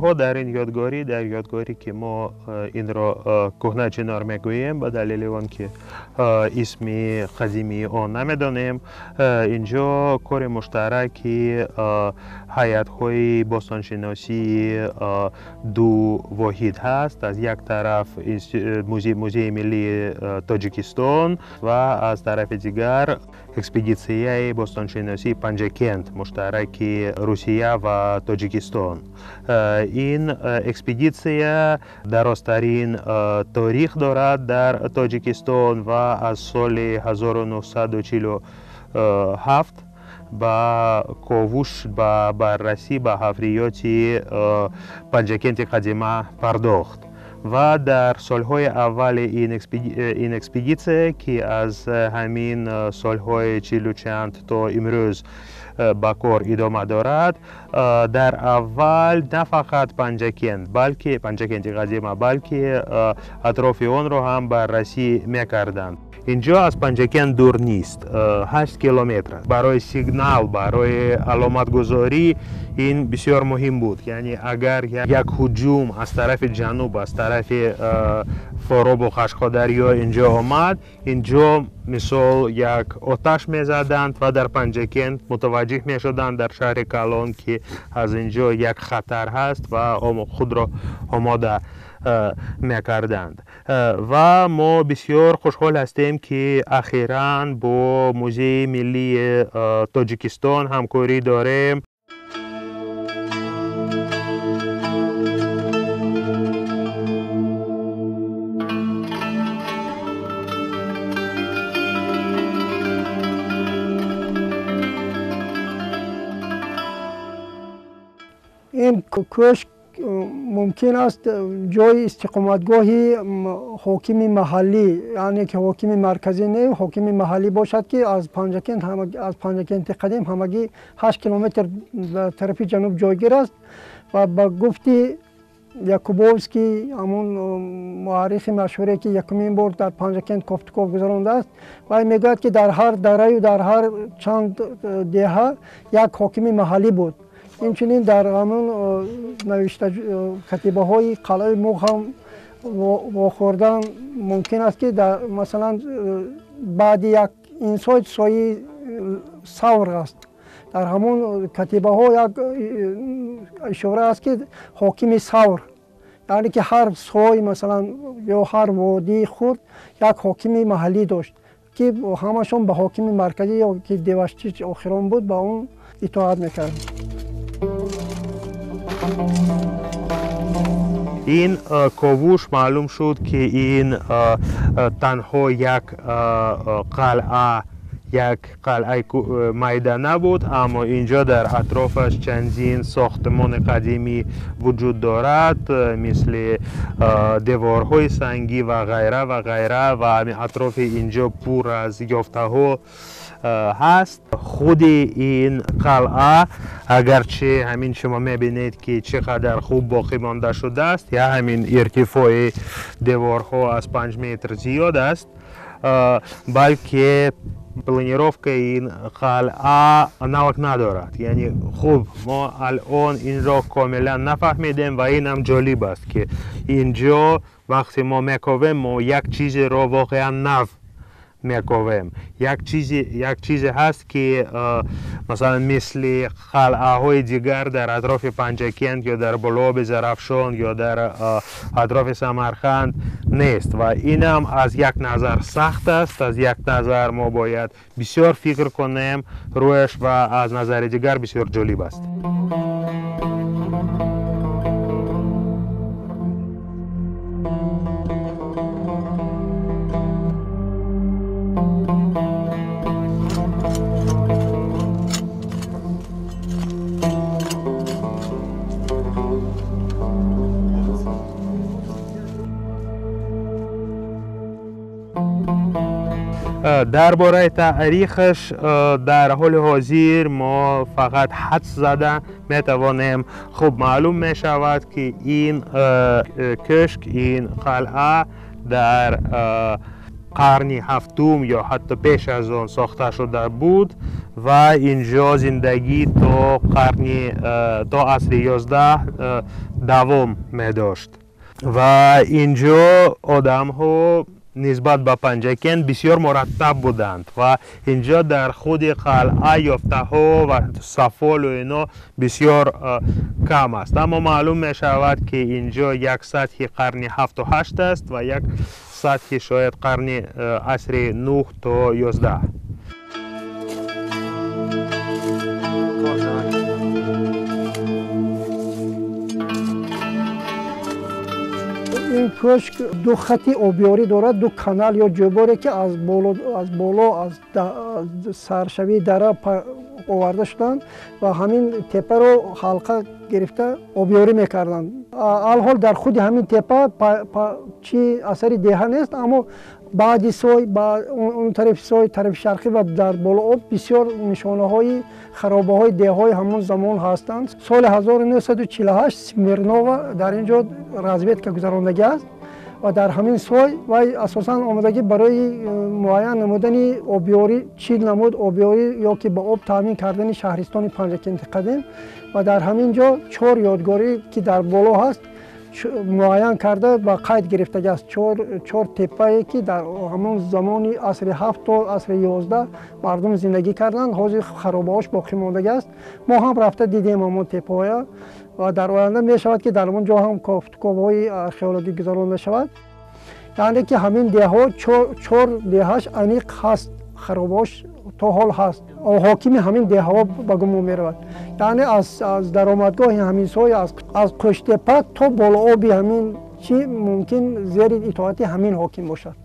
Ковушҳо дар ин ёдгорӣ, дар ёдгорӣ ки мо инро кӯҳна чинор мегӯем, ба далели он ки исми қадимии он намедонем, инҷо кори муштараки ҳайатҳои бостоншиносии ду воҳид ҳаст. Аз як тараф Музеи миллии Тоҷикистон ва аз тарафи дигар экспедитсияи бостоншиносии Панҷакент, муштараки Русия ва Тоҷикистон. Ин экспедитсия дарозтарин торих дорад дар Тоҷикистон ва аз соли 1947 ба ковуш, ба баррасӣ, ба ҳафриёти Панҷакенти қадима пардохт. Ва дар солҳои аввали ин экспедитсия, ки аз ҳамин солҳои чилу чанд то имрӯз ба кор идома дорад, дар аввал на фақат Панҷакент, балки Панҷакенти қадима, балки атрофи онро ҳам баррасӣ мекарданд. Инҷо аз Панҷакент дур нест, 8 километр. Барои сигнал, барои аломатгузорӣ ин бисёр муҳим буд. Яъне агар як ҳуҷум аз тарафи ҷануб, аз тарафи Форобу Қашқодарё инҷо омад, инҷо мисол як оташ мезаданд ва дар Панҷакент мутаваҷҷеҳ мешуданд дар шаҳри Калон, ки аз инҷо як хатар ҳаст ва худро омода мекарданд. Ва мо бисёр хушҳол ҳастем, ки ахиран бо Музеи миллии Тоҷикистон ҳамкорӣ дорем. Ин кӯшк мумкин аст ҷои истиқоматгоҳи ҳокими маҳаллӣ, яъне ки ҳокими марказӣ не, ҳокими маҳаллӣ бошад, ки аз Панҷакент, аз Панҷакенти қадим ҳамагӣ 8 километр ба тарафи ҷануб ҷойгир аст. Ва ба гуфти Якубовский, ҳамон муаррихи машҳуре, ки якумин бор дар Панҷакент кофтуков гузарондааст, вай мегӯяд, ки дар ҳар дараю дар ҳар чанд деҳа як ҳокими маҳаллӣ буд. Инчунин дар ҳамон навишта катибаҳои қалъаи Муғ ҳам вохӯрдан мумкин аст, ки масалан баъди як инсой сои савр аст. Дар ҳамон катибаҳо як ишора аст, ки ҳокими савр, яъне ки ҳар сой масалан ё ҳар водии хурд як ҳокими маҳаллӣ дошт, ки ҳамашон ба ҳокими марказӣ ё ки Деваштич охирон буд, ба он итоат мекард. Ин ковуш маълум шуд, ки ин танҳо як қалъа, як қалъаи майда набуд, аммо инҷо дар атрофаш чандин сохтмони қадимӣ вуҷуд дорад, мисли деворҳои сангӣ ва ғайра ва ғайра, ва атрофи инҷо пур аз ёфтаҳо ҳаст. Худи ин қалъа, агарчи ҳамин шумо мебинед, ки чӣ қадар хуб боқӣ монда шудааст, я ҳамин иртифои деворҳо аз 5 метр зиёд аст, балки планировкаи ин қалъа навак надорад. Яъне хуб, мо алон инро комилан нафаҳмидем ва инам ҷолиб аст, ки инҷо вақте мо мековем, мо як чизеро воқеан нав мековем. Як чизе ҳаст, ки масалан мисли қалъаҳои дигар дар атрофи Панҷакент ё дар Болоби Зарафшон ё дар атрофи Самарқанд нест. Ва инам аз як назар сахт аст, аз як назар мо бояд бисёр фикр кунем рӯяш ва аз назари дигар бисёр ҷолиб аст. Дар бораи таърихаш дар ҳоли ҳозир мо фақат ҳадс зада метавонем. Хуб маълум мешавад, ки ин кӯшк, ин қалъа дар قرن هفتم یا حتی پیش از آن ساخته شده بود و اینجا زندگی تا قرن تا عصر 11 دوام می داشت و اینجا آدم ها نسبت به پنجکند بسیار مرتب بودند و اینجا در خود قلعه یافته ها و سفال و اینا بسیار کم است. اما معلوم می شود که اینجا یک سطح قرن 7 و 8 است و یک سطح شاید قرن عصر 9 تا 11. این کشک دو خطی آبیاری دارد، دو کانال یا جوباره که از بالا از سرشوی دره آورده شدند و همین تپه رو حلقه گرفته آبیاری میکردند. الحال در خود همین تپه چی اثری ده نیست، اما بعد سوی با اون طرف سوی طرف شرقی و در بالا آب بسیار نشانه های خرابه های ده های همون زمان هستند. سال 1948 سمیرنووا در اینجا رزویتکا گذراندگی است و در همین سوی و اساساً آمدگی برای معین نمودن آبیاری چی نمود آبیاری یا که با آب تامین کردن شهرستان پنجکنت قدیم و در همین جا 4 یادگاری که در بالا هست معین کرده و قید گرفته است. چهار تپه که در همان زمان عصر 7 تا عصر 11 مردم زندگی کردند، حاضر خرابه‌هاش باقی مانده است. ما هم رفته دیدیم همان تپه‌ها و در آینده می شود که در آن جا هم کافتکاوهای ارخئولوژی گذرانده شود. یعنی که همین ده‌ها 4 دهش عمیق هست، خرابه‌هاش تا حال هست. حاکم همین ده‌ها به گمان می‌رود. یعنی از درآمدگاه همین سوی از قوشتپه تا بالا آبی همین چی ممکن زیر اطاعت همین حاکم باشد.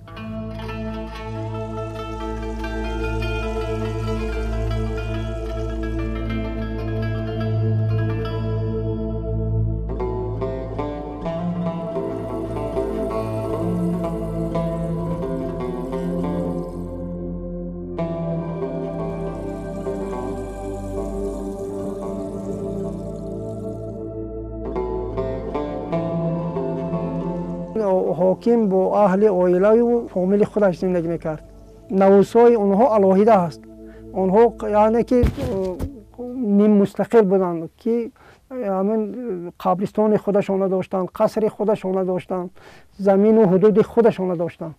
حاکم با اهل عائله و فامیل خودش زندگی میکرد. نوسای آنها علاهیده است. آنها یعنی که نیم مستقل بودند که همین قبرستان خودشان داشتند، قصر خودشان داشتند، زمین و حدود خودشان داشتند.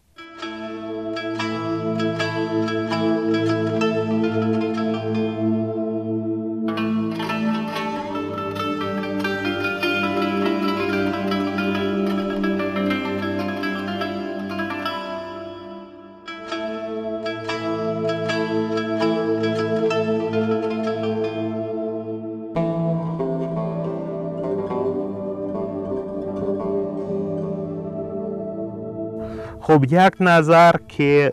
خب یک نظر که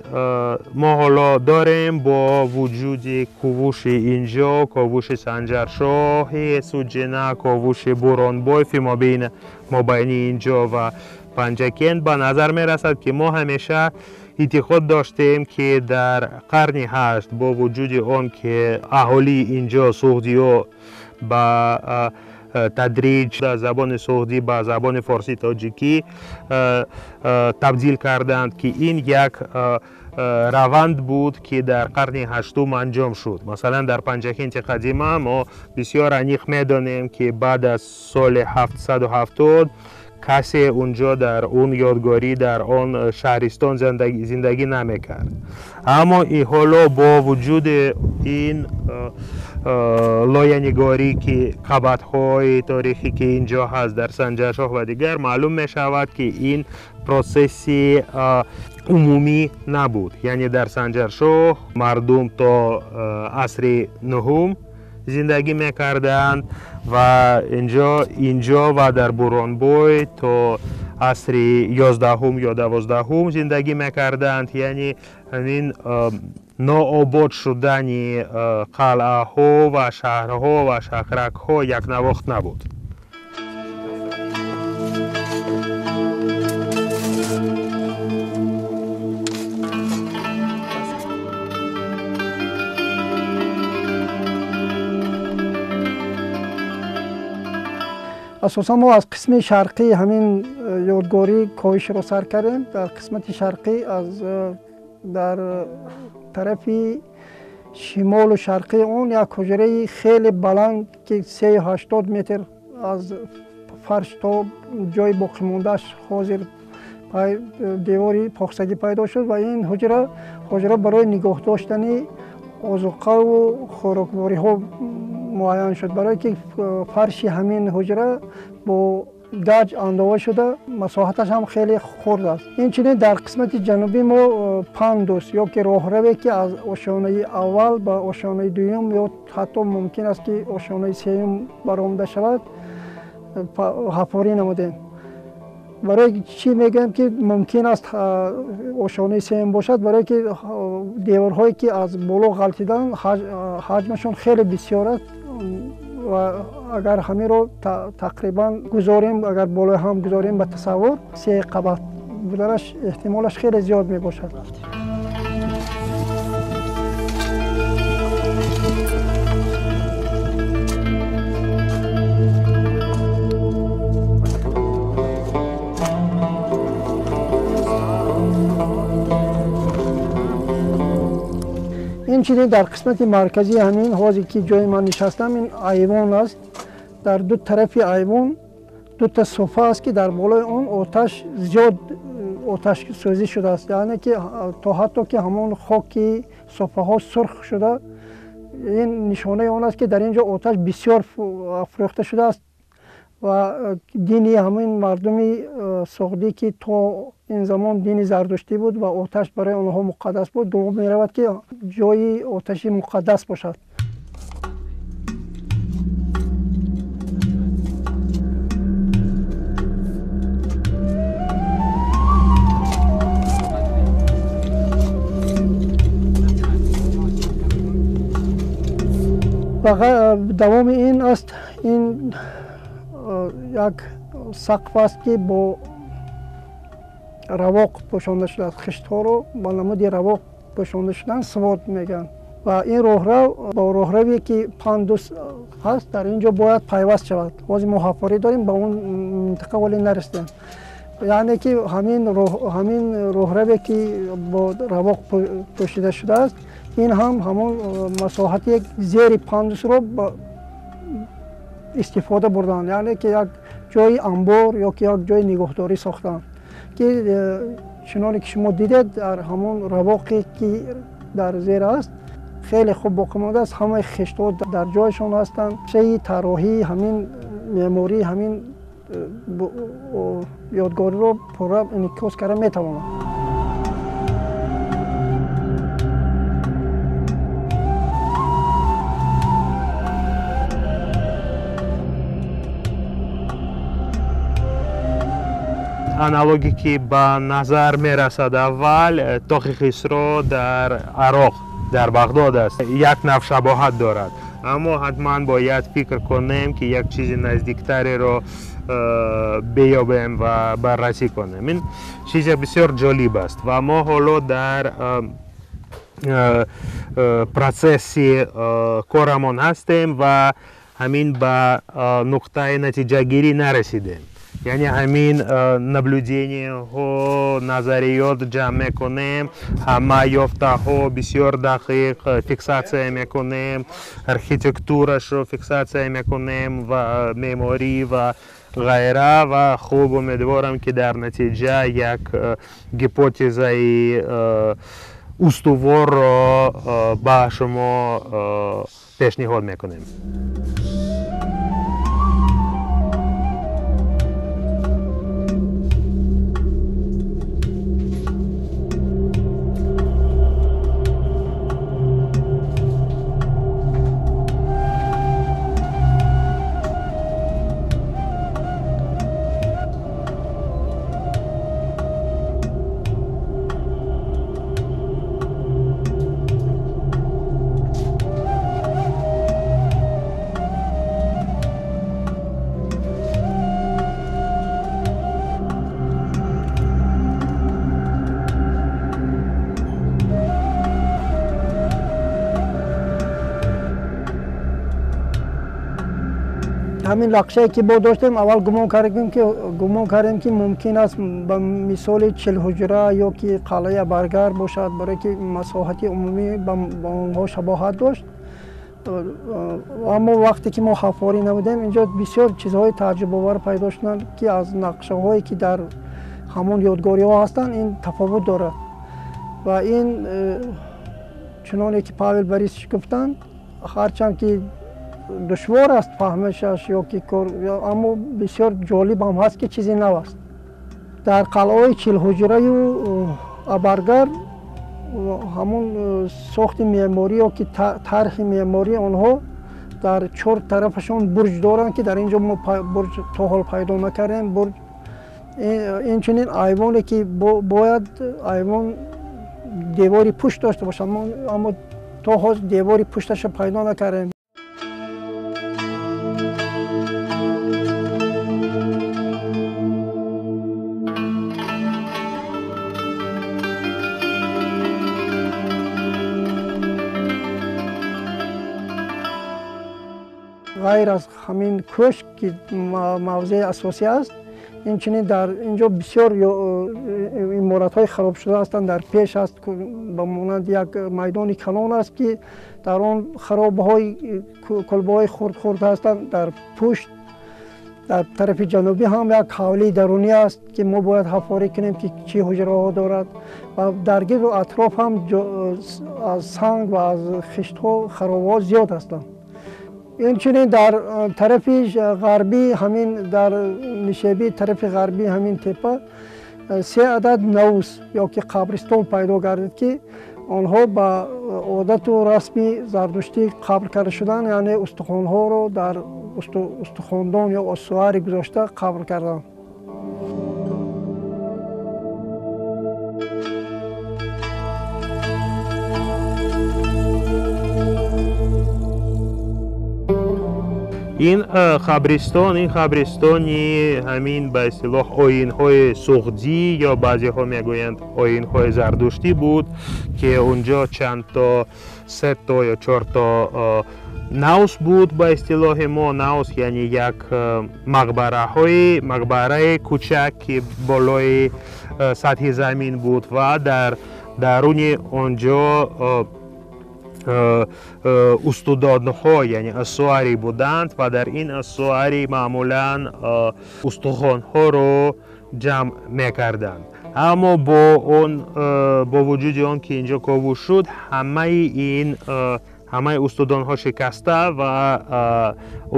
ما حالا داریم با وجود کووش اینجا، کووش سنجرشاه سوجنه، کووش بورانبای فی ما بین اینجا و پنجکند، به نظر می رسد که ما همیشه اعتقاد داشتیم که در قرن 8 با وجود آن که اهالی اینجا سغدی‌ها با تدریج در زبان سغدی به زبان فارسی تاجیکی تبدیل کردند که این یک روند بود که در قرن 8 انجام شد. مثلا در پنجکند قدیمه ما بسیار عمیق میدانیم که بعد از سال 770 کسی اونجا در اون یادگاری در آن شهرستان زندگی نمیکرد. اما حالا با وجود این لایه‌نگاری که قبط‌های تاریخی که اینجا هست در سنجرشاه و دیگر، معلوم می شود که این process عمومی نبود. یعنی در سنجرشاه مردم تا عصر 9 زندگی میکردند و اینجا و در بورانبوی تا عصر 11 یا 12 زندگی میکردند. یعنی همین ناآباد شدن قلعه ها و شهرها و شهرک ها یک نواخت نبود. اساسا ما از قسم شرقی همین ёдгорӣ коҳишро сар кардем. Дар қисмати шарқӣ аз дар тарафи шимолу шарқии он як ҳуҷраи хеле баланд, ки 3,80 метр аз фарш то ҷои боқимондааш ҳозир девори похсагӣ пайдо шуд ва ин ҳуҷра барои нигоҳ доштани озуқаву хӯроквориҳо муайян шуд, барое ки фарши ҳамин ҳуҷра бо гаҷ андова шуда, масоҳаташ ҳам хеле хурд аст. Инчунин дар қисмати ҷанубӣ мо пандус ё ки роҳраве, ки аз ошёнаи аввал ба ошёнаи дуюм ё ҳатто мумкин аст, ки ошёнаи сеюм баромада шавад, ҳафорӣ намудем. Барои чӣ мегӯям, ки мумкин аст ошёнаи сеюм бошад? Барое ки деворҳое, ки аз боло ғалтидан, ҳаҷмашон хеле бисёр аст ва агар ҳаминро тақрибан гузорем, агар болои ҳам гузорем, ба тасаввур се қабат буданаш эҳтимолаш хеле зиёд мебошад. Инчунин дар қисмати марказии ҳамин ҳозир, ки ҷои ман нишастам, ин айвон аст. Дар ду тарафи айвон дута софа аст, ки дар болои он оташ зиёд оташсӯзӣ шудааст, яъне ки то ҳатто ки ҳамон хоки софаҳо сурх шуда. Ин нишонаи он аст, ки дар ин ҷо оташ бисёр афрӯхта шудааст ва дини ҳамин мардуми суғдӣ, ки то ин замон дини зардуштӣ буд ва оташ барои онҳо муқаддас буд, гумон меравад, ки ҷои оташи муқаддас бошад. Ва давоми ин аст, ин як сақф аст, ки бо равоқ пӯшонда шудааст. Хиштҳоро ба намуди равоқ пӯшонда шудан свод мегӯянд ва ин роҳрав бо роҳраве, ки пандус ҳаст, дар ин ҷо бояд пайваст шавад. Ҳозир мо ҳафорӣ дорем, ба он минтақа вале нарасидем. Яъне ки ҳамин роҳраве, ки бо равоқ пӯшида шудааст, ин ҳам ҳамон масоҳати зери пандусро истифода бурданд, яъне ки як ҷои анбор ё ки як ҷои нигоҳдорӣ сохтанд, ки чуноне ки шумо дидед, дар ҳамон равоқе, ки дар зер аст, хеле хуб боқӣ мондааст. Ҳамаи хиштҳо дар ҷойшон ҳастанд. Шайи тарроҳии ҳамин меъмории ҳамин ёдгориро пурра инъикос карда метавонад. Аналоге ки ба назар мерасад аввал, Тоқи Хисро дар Ароқ, дар Бағдод аст, як нав шабоҳат дорад, аммо ҳатман бояд фикр кунем, ки як чизи наздиктареро биёбем ва баррасӣ кунем. Ин чизе бисёр ҷолиб аст ва мо ҳоло дар процесси корамон ҳастем ва ҳамин ба нуқтаи натиҷагирӣ нарасидем. Яъне ҳамин наблюдениҳо, назариёт ҷамъ мекунем, ҳама ёфтаҳо бисёр дақиқ фиксатсия мекунем, архитектурашро фиксатсия мекунем ва меъморӣ ва ғайра. Ва хуб, умедворам, ки дар натиҷа як гипотезаи устуворро ба шумо пешниҳод мекунем. ҳамин нақшае ки мо доштем, аввал гумон кардем ки мумкин аст ба мисоли 40 ҳуҷра ё ки қалъаи Абаргар бошад, барое ки масоҳати умумӣ ба онҳо шабоҳат дошт. Аммо вақте ки мо ҳаффорӣ намудем, инҷо бисёр чизҳои тааҷҷубовар пайдо шуданд, ки аз нақшаҳое ки дар ҳамон ёдгориҳо ҳастанд, ин тафовут дорад. Ва ин чуноне ки Павел Борисович гуфтанд, ҳарчанд ки душвор аст фаҳмишаш ё ки кор, аммо бисёр ҷолиб ҳам ҳаст, ки чизи нав аст. Дар қалъаҳои 40 ҳуҷраю Абаргар ҳамон сохти меъморӣ ё ки тарҳи меъмории онҳо дар чор тарафашон бурҷ доранд, ки дар ин ҷо мо бурҷ то ҳол пайдо накардем. Бурҷ, инчунин айвоне ки бояд айвон девори пушт дошта бошад, аммо то ҳоз девори пушташа пайдо накардем. Ғайр аз ҳамин кӯшк, ки мавзеи асосӣ аст, инчунин дар инҷо бисёр иморатҳои харобшуда ҳастанд. Дар пеш аст, ба монанди як майдони калон аст, ки дар он харобаҳои кулбаҳои хурд-хурд ҳастанд. Дар пушт, дар тарафи ҷанубӣ ҳам як ҳавлии дарунӣ аст, ки мо бояд ҳаффорӣ кунем, ки чӣ ҳуҷраҳо дорад. Ва дар гирду атроф ҳам аз санг ва аз хиштҳо харобаҳо зиёд ҳастанд. Инчунин дар тарафи ғарбӣ ҳамин, дар нишебии тарафи ғарбии ҳамин тепа се адад навус ё ки қабристон пайдо гардид, ки онҳо ба одату расми зардуштӣ қабр карда шуданд, яъне устухонҳоро дар устухондон ё осуари гузошта қабр карданд. Ин қабристон, ин қабристони ҳамин ба истилоҳ оинҳои суғдӣ ё баъзеҳо мегӯянд оинҳои зардуштӣ буд, ки унҷо чандто, сето ё чорто наус буд. Ба истилоҳи мо наус яъне як мақбараҳои мақбараи кӯчак, ки болои сатҳи замин буд ва дар даруни онҷо устудонҳо, яъне осуари буданд ва дар ин осуари маъмулан устухонҳоро ҷамъ мекарданд. Аммо бо он бо вуҷуди он ки инҷо ковуш шуд, ҳамаи ин ҳамаи устудонҳо шикаста ва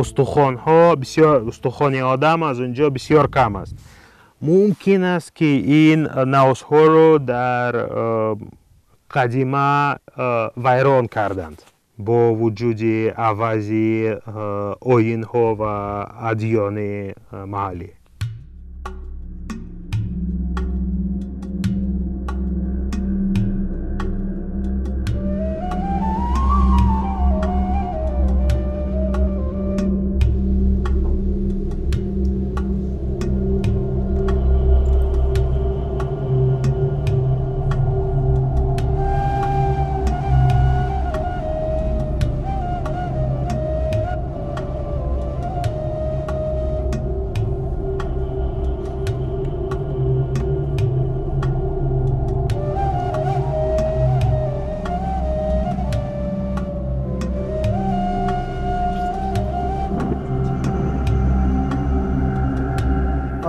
устухонҳо бисёр, устухони одам аз унҷо бисёр кам аст. Мумкин аст, ки ин наусҳоро дар қадима вайрон карданд бо вуҷуди авази оинҳо ва адёни маҳаллӣ.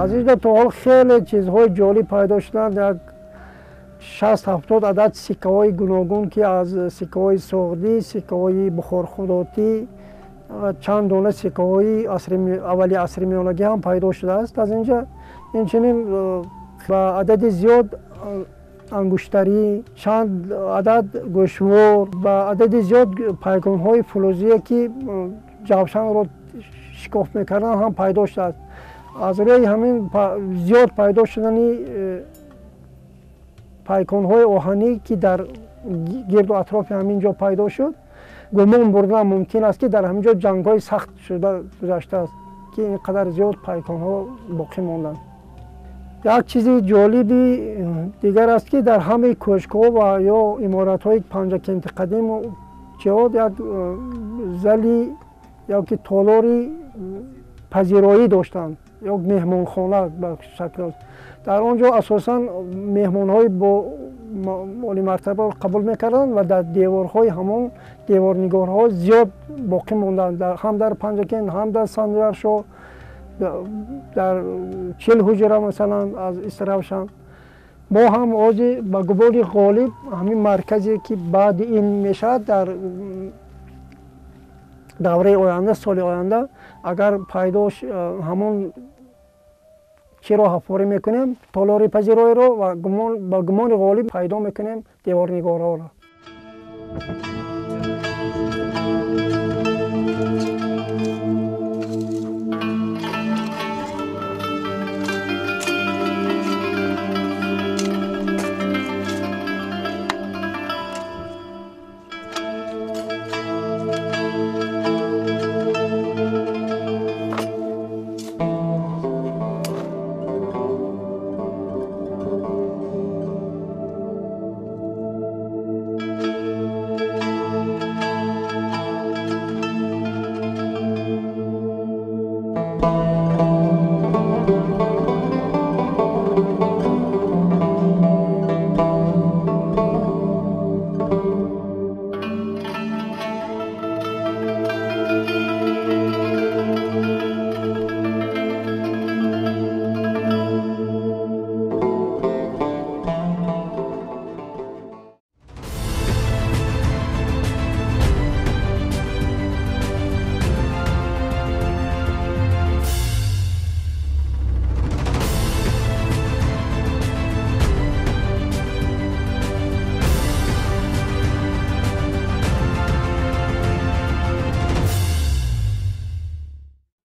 Аз инҷо то ҳол хеле чизҳои ҷолиб пайдо шуданд. Як 60-70 адад сиккаҳои гуногун, ки аз сиккаҳои суғдӣ, сиккаҳои бухорхудотӣ ва чанд дона сиккаҳои аввали асри миёнагӣ ҳам пайдо шудааст аз инҷа. Инчунин ба адади зиёд ангуштарӣ, чанд адад гӯшвор, ба адади зиёд пайконҳои филӯзие, ки ҷавшанро шикоф мекарданд, ҳам пайдо шудааст. Аз рӯи ҳамин зиёд пайдо шудани пайконҳои оҳанӣ, ки дар гирду атрофи ҳамин ҷо пайдо шуд, гумон бурдан мумкин аст, ки дар ҳамин ҷо ҷангҳои сахт шуда гузаштааст, ки ин қадар зиёд пайконҳо боқӣ монданд. Як чизи ҷолиби дигар аст, ки дар ҳамаи кӯшкҳо ва ё иморатҳои Панҷакенти қадиму чиҳод як зали ё ки толори пазироӣ доштанд, ё меҳмонхона ба шакл. Дар он ҷо асосан меҳмонҳои бо олимартаба қабул мекарданд ва дар деворҳои ҳамон деворнигорҳо зиёд боқӣ монданд, ҳам дар Панҷакент, ҳам дар Санҷаршоҳ, дар 40 ҳуҷра масалан аз Истаравшан. Мо ҳам ҳозир ба гумони ғолиб ҳамин марказе ки баъди ин мешавад дар давраи оянда, соли оянда агар пайдо ҳамон чиро ҳаффорӣ мекунем, толори пазироиро, ва ба гумони ғолиб пайдо мекунем деворнигорҳоро.